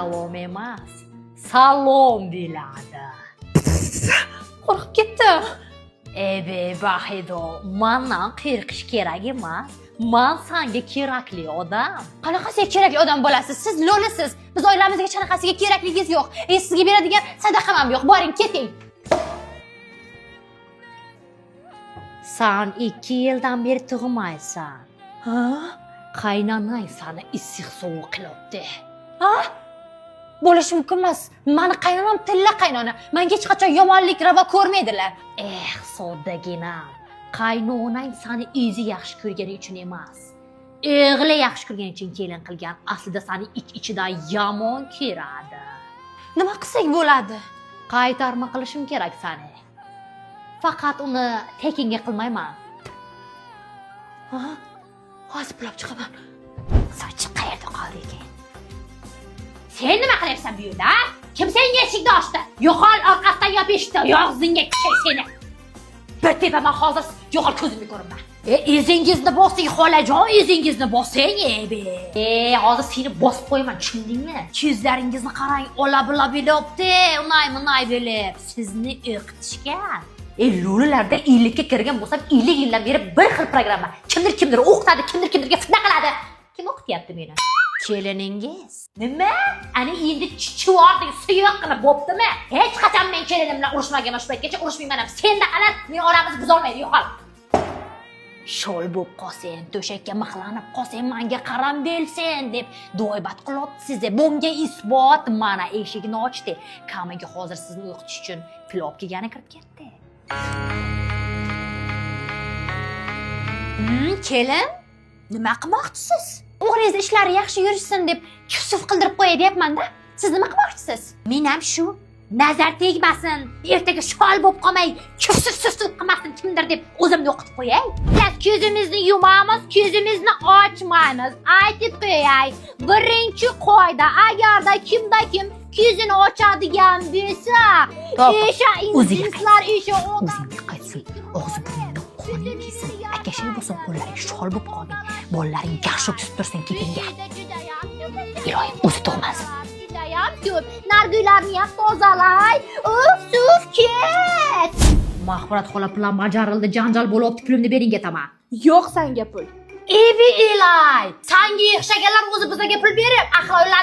Shalom emas, salom deyiladi. Qo'rqib ketdim. Ebe, Vahido, mandan qo'rqish kerak emas. Man sanga kerakli odam. Qanaqasiga kerakli odam bo'lasiz? Siz lo'lisiz. Biz oilamizga qanaqasiga kerakligingiz yo'q. Sizga beradigan sadaqam ham yo'q. Boring, keting. San 2 yildan beri tug'maysan. Ha? Qaynonang sani issiq sovuq qilibdi. Ha? Bo'lishi mumkin emas. Mani qaynonam tilla qaynona. Menga hech qachon yomonlik ravo ko'rmaydilar. Eh, soddaginam. Qaynonang sani o'zi yaxshi ko'rgani uchun emas. O'g'li yaxshi ko'rgani uchun kelin qilgan. Aslida sani ich-ichidan yomon ko'radi. Nima qilsak bo'ladi? Qaytarma qilishim kerak sani. Faqat uni tekinga qilmayman. Ha? Hozir pul olib chiqaman. Sochi qayerda qoldi ekan? Sen nima qilyapsan bu yerda? Kim senga eshikni ochdi? Yo'qol, orqasidan yop eshikni, og'zingga kishay seni. Bir tepaman hozir, yo'qol ko'zimga ko'rinma. O'zingizni bosing, xolajon, o'zingizni bosing, be. Hozir seni bosib qo'yaman, tushundingmi? Ko'zlaringizni qarang, ola bila bilibdi, unay munay bilib. Sizni o'qitishgan. Lo'lilarda 50 ga kirgan bo'lsam, 50 yildan beri bir xil programma. Kimdir kimdir o'qitadi, kimdir kimdirga fitna qiladi. Kim o'qityapti meni? Keliningiz. Nima? Ani endi chichivording, suyuq qilib bo'ptimi? Hech qachon men kelinim bilan urushmaganman, shu paytgacha urushmayman ham. Senda qalar, men oramizni buzolmaydi, yo'qol. Shol bo'lib qolsang, to'shakka mixlanib qolsang, menga qaram belsen deb duoibat qilyapti sizni. Bunga isbot mana eshigini ochdi. Kamiga hozir sizni o'qitish uchun pul olib kelgani kirib ketdi. Kelin, nima qilmoqchisiz? O'g'lingiz ishlari yaxshi yurishsin deb kufsuf qildirib qo'yay deyapman-da. Siz nima qilmoqchisiz? Men ham shu nazar tegmasin, ertaga shol bo'lib qolmay, kufsuf sufsuf qilmasin kimdir deb o'zimni o'qitib qo'yay. Biz ko'zimizni yumamiz, ko'zimizni ochmaymiz. Aytib qo'yay. Birinchi qoida, agarda kimda kim ko'zini ochadigan bo'lsa, o'sha O'ziga insonlar, o'sha odam O'zingga qaytsin, og'zi burningdan qoning kelsin, akashang bo'lsin, qo'llaring shol bo'lib qolding, bolalaring yaxshi o'ksib tursin ketingga. Iloyim o'zi tug'masin. Judayam ko'p. Nargilarni ham tozalay. Uf, suf ket. Mag'firat xola plan bajarildi, janjal bo'lyapti, pulimni bering ketaman. Yo'q sanga pul. Evi elay. Sanga o'xshaganlar o'zi bizga pul berib, axloqlar